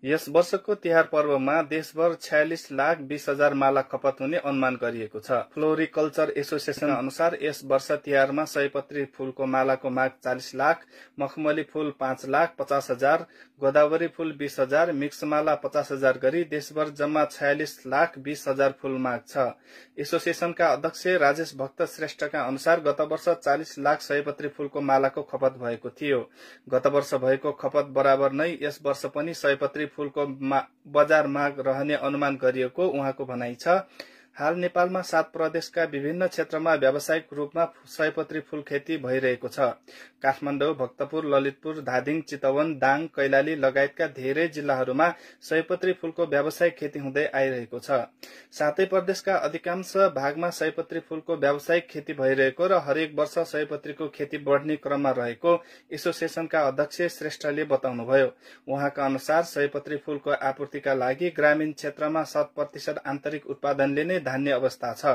यस वर्षको तिहार पर्वमा देशभर 46,20,000 माला खपत हुने अनुमान गरिएको छ। फ्लोरिकल्चर एसोसिएसन अनुसार यस वर्ष तिहारमा सयपत्री फूलको मालाको माग 40 लाख, मखमली फूल 5,50,000, गोदावरी फूल 20,000, मिक्स माला 50,000 गरी देशभर जम्मा 46,20,000 फूल माग छ। एसोसिएसनका अध्यक्ष राजेश भक्त श्रेष्ठका अनुसार गत वर्ष 40 लाख सयपत्री फूलको मालाको खपत भएको थियो। गत वर्ष भएको खपत बराबर नै यस वर्ष पनि सयपत्री फूलको बजार माग रहने अनुमान गरिएको उहाँको भनाइ छ। हाल नेपालमा 7 प्रदेशका विभिन्न क्षेत्रमा व्यावसायिक रूपमा सयपत्री फूल खेती भइरहेको छ। काठमाडौँ, भक्तपुर, ललितपुर, धादिङ, चितवन, दाङ, कैलाली लगायतका धेरै जिल्लाहरूमा सयपत्री फूलको व्यावसायिक खेती हुँदै आइरहेको छ। सातै प्रदेशका अधिकांश भागमा सयपत्री फूलको व्यावसायिक खेती भइरहेको र हरेक वर्ष सयपत्रीको खेती बढ्ने क्रममा रहेको एसोसिएसनका अध्यक्ष श्रेष्ठले बताउनुभयो। उहाँका अनुसार सयपत्री फूलको आपूर्तिका लागि ग्रामीण क्षेत्रमा 100% आन्तरिक उत्पादनले नै धान्य अवस्था छ।